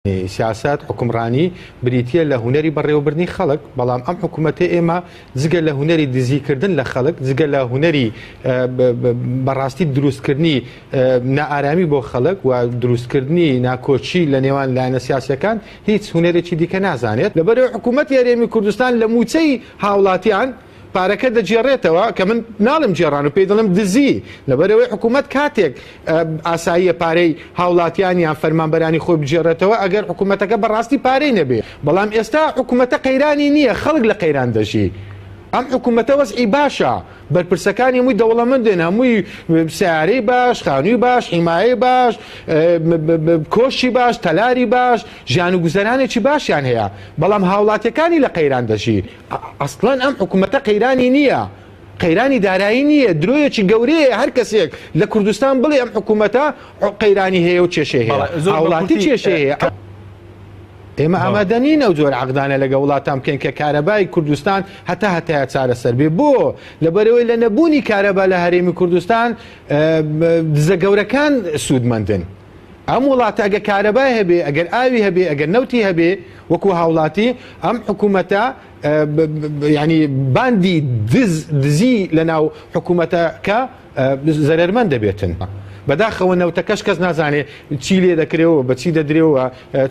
سیاسەت، حوکمڕانی، بریتییە لە هونەری بەڕێوەبردنی خەڵک، بەڵام ئەم حکوومەتەی ئێمە جگە لە هونەری دزیکردن لە خەڵک، جگە لە هونەری بەڕاستی دروستکردنی نائارامی بۆ خەڵک و دروستکردنی ناکۆکی لە نێوان لایەنە سیاسییەکان، هیچ هونەرێکی دیکە نازانێت. لەبەرئەوەی حکوومەتی هەرێمی کوردستان لە مووچەی هاوڵاتیان، پارەکە دەگێڕێتەوە کە من ناڵێم گێڕان و پێی دەڵێم دزی، لەبەرئەوەی حکوومەت کاتێک ئاساییە پارەی هاوڵاتیان یان فەرمانبەرانی خۆی بگێڕێتەوە ئەگەر حکوومەتەکە بەڕاستی پارەی نەبێ، بەڵام ئێستا حکوومەتە قەیرانی نییە خەڵک لە قەیران دەژی، ئەم حکوومەتە وەزعی باشە، بەرپرسەکانی هەمووی دەوڵەمەندن، هەمووی سەیارەی باش، خانووی باش، حیمایەی باش، کۆشکی باش، تەلاری باش، ژیان و گوزەرانێکی باشیان هەیە، بەڵام هاوڵاتیەکانی لە قەیران دەژی. ئەسڵەن ئەم حکومەتە قەیرانی نییە، قەیرانی دارایی نییە، درۆیەکی گەورەیە هەر کەسێک لە کوردستان بڵێ ئەم حکومەتە قەیرانی هەیە و کێشەی هەیە، هاوڵاتی کێشەی هەیە. ئێمە ئامادە نین ئەو جۆرە عەقدانە لەگەڵ وڵاتان بکەین کە کارەبای کوردستان هەتا هەتایە چارەسەر بێ. بۆ؟ لەبەرئەوەی لە نەبوونی کارەبا لە هەرێمی کوردستان دزە گەورەکان سوودمەندن. ئەم وڵاتە ئەگەر کارەبای هەبێ، ئەگەر ئاوی هەبێ، ئەگەر نەوتی هەبێ وەکو هاوڵاتی، ئەم حکوومەتە یانی باندی دز دزی لەناو حکوومەتەکە زەرەرمەند دەبێتن. بەداخەوە نەوتەکەش کەس نازانێ چی لێ دەکرێ و بە چی دەدرێ و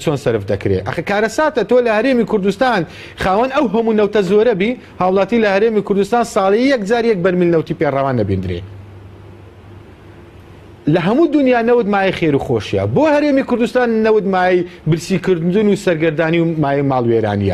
چۆن سەرف دەکرێ. ئەخە کارەساتە تۆ لە هەرێمی کوردستان خاوەن ئەو هەموو نەوتە زۆرە بی، هاوڵاتی لە هەرێمی کوردستان ساڵی یەک جار یەک بەرمیل نەوتی پێ ڕەوا نەبیندرێ. لە هەموو دونیا نەوت مایەی خێر و خۆشیە، بۆ هەرێمی کوردستان نەوت مایەی برسی کردن و سەرگەردانی و مایەی ماڵوێرانیە.